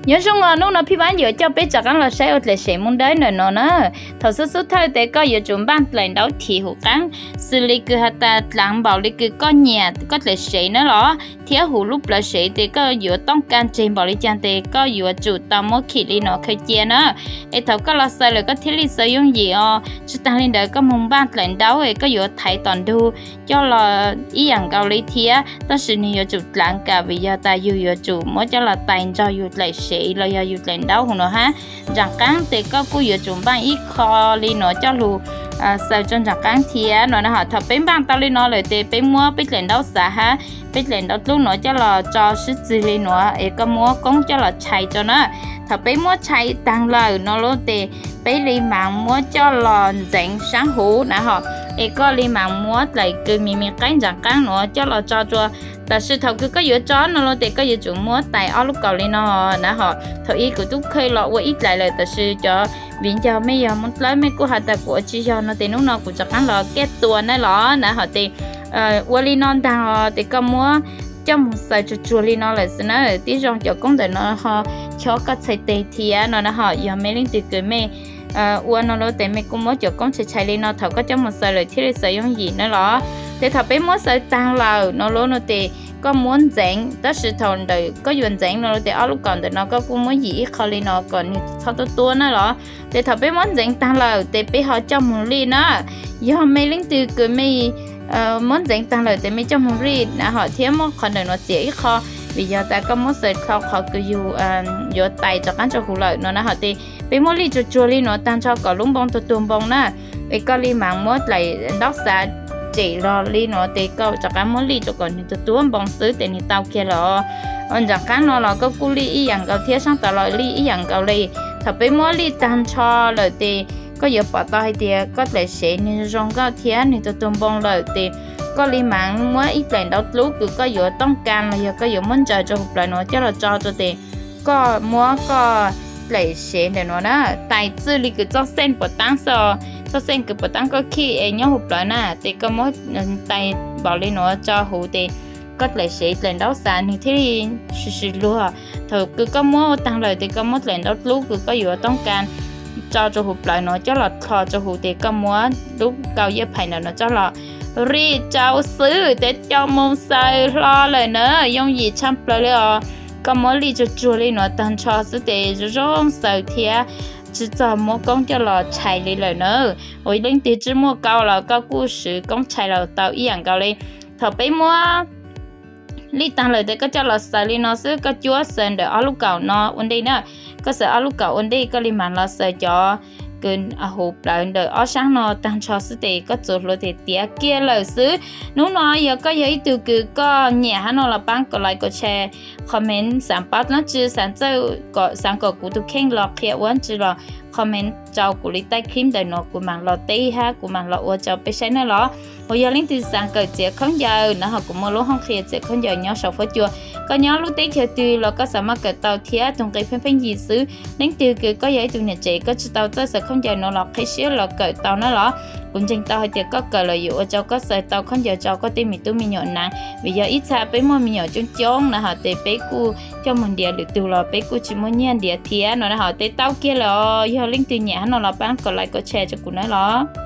Nyob zoo os, hnub no Phij Pab yuav coj peb rov qab los saib ua dlaim sev mus dawb ntawm no na. Thaum xub xub thawj ces koj yuav tsum npaj dlaim ntaub thim hauv qab, xws li kws has tas dlaav npaum li kws koj nyiam koj dlaim sev na los thiab huv lub plawv sev ces koj yuav tooj ka tseg npaum li cas ces koj yuav tsum tau muab khim li no khaws cia na. Es thaum koj los xaws lawm koj thiaj li xaws yooj yim os. Tsis taag li ntawd koj moog npaj dlaim ntaub es koj yuav thaiv tom ntug coj los ib yaam nkaus li thiab, tab sis nwg yuav tsum dlaav kag vim yog tas yug yuav tsum muab coj los tais nrog yug dlaim sev los yog yug dlaim ntaub huv no hab. Ntsaam qaab ces koj kuj yuav tsum npaj ib qho li no coj lug xaws rua ntsaam qaab thiab no na. Thaum peb npaj tau li no lawm ces peb muab peb dlaim ntaub xav hab peb dlaim ntaub dlub no coj los tso sib txwg li no es koj muab koob coj los tshais rua na. Thaum peb muab tshais taag lawm no lawm ces peb li maam muab coj los ntxeev saab huv na hom. Es koj li maam muab dlaim kws me me qaib ntsaam qaab no coj los tso rua. Tab sis thaum kws koj yuav tso no lawm ces koj yuav tsum muab tais ob lub kaus li no na hom. Thaum ub kuv tub kheev los ua ib dlaim lawm tab sis cov viv ncaus mej yog Moob Dlawb mej kuj has tas kuv ua tsis yog no ces hnub no kuv rov qaab los kaj tua na los na hom ces ua li no ntaag os ces koj muab coj moog xaws tsuag tsuag li no lawm xwb na. Tib zoo cov koob ntawm no ho chob koj txhais tes thiab no na hom. Yog mej leej twg kws mej ua no lawm ces mej kuj muab cov koob tshais tshais li no thaum koj coj moog xaws lawm thiaj li xaws yooj yim na los. Ces thaum peb muab xaws taag lawm no lawm no ces koj muab ntxeev, tab sis thaum ntawm koj yuav ntxeev no lawm ces ob lub kaus ntawm no koj kuj muab yim ib qho li no kom nwg txhob tuab tuab na los. Ces thaum peb muab ntxeev taag lawm ces peb ho coj moog lij na. Yog mej leej twg kws mej muab ntxeev taag lawm ces mej coj moog lij na hom thiab muab qhov ntawm no txiav ib qho, vim yog tas koj muab xaws dlhau qhov kws yug yuav tais rov qaab rua huv lawm no na hom. Ces peb muab lij tsuag tsuag li no taag nrho kom lub npoo tuag tuag npoo na. Es koj li maam muab dlaim ntaub xav tsem los li no ces koj rov qaab muab lij rua kom nwg tuag tuag npoo xwb ces nwg tau kiag lawm. Ntsaam qaab no los koj kuj lij ib yaam nkaus thiab, saab tod los lij ib yaam nkaus li. Thaum peb muab lij taag nrho lawm ces koj yuav pom tau hais tias koj dlaim sev nwg zoo nkauj thiab nwg tuag tuag npoo lawm ces koj li maam muab ib dlaim ntaub dlub kws koj yuav tooj ka los yog koj yuav muab ntsaws rua huv plawv no coj los tso rua ces koj muab koj dlaim sev ntawm no na tais txwj li kws txoj xeej puas taab xwb os. Txoj xeej kws puas taab koj khij es nyob huv plawv na ces koj muab tais npaum li no tso huv ces koj dlaim sev dlaim ntaub xav nwg thiaj li sis sis luag. Thaum kws koj muab ua taag lawm ces koj muab dlaim ntaub dlub kws koj yuav tooj ka tso rua huv plawv no coj los dlho rua huv ces koj muab lub kaus yaj phais ntawm no coj los ri rau xwb ces coj moog xaws hlo lawm na. Yooj yim tshaj plawg li os. Koj muab lij tsuag tsuag li no taag nrho xwb ces zoo zoo xaws thiab tsi txog muab koob coj los tshais li lawm na. Ua leej twg tsi muaj kaus los koj kuj swv koob tshais los tau ib yaam nkaus li. Thaum peb muab lij taag lawm ces koj coj los xaws li no xwb, koj cuab xaws ntawm ob lub kaus no ua ntej na. Koj xaws ob lub kaus ua ntej koj li maam los xaws cov kws huv plawv ntawm ob saab no taag nrho xwb ces koj txuas hlua ces tiav kiag lawm xwb. Hnub no yog koj yog ib tug kws koj nyiam hab no los paab kom like kom share, comment xaav paub dlaab tsi, xaav txawj kom, xaav kom kuv tus kheej los qhia ua dlaab tsi los comment rau kuv li taij clip ntawm no kuv maam los teb hab kuv maam los ua rau peb saib na los. Uas yog leej twg xaav kawm txiav khaub ncaws na ho kuv muaj lub hoob qhia txiav khaub ncaws nyob saum fuab cua. Koj nyob lub teb chaws twg los koj xaav maj kawm tau thiab tus nqi pheej pheej yig xwb. Leej twg kws koj yog ib tug niam tsev koj tsi tau txawj xaws khaub ncaws no los qheb siab los kawm tau na los. Kuv ntseeg tau hais tias koj kawm los yuav ua rau koj xaws tau khaub ncaws rau koj tej me tub me nyuam na. Vim yog ib txha peb muaj me nyuam coob coob na ho ces peb kuj coj moog nrhiav lwm tug los peb kuj tsi muaj nyiaj nrhiav thiab no na ho ces tau kiag lawm os. Yog leej twg nyiam hab no los paab kom like kom share rau kuv na los.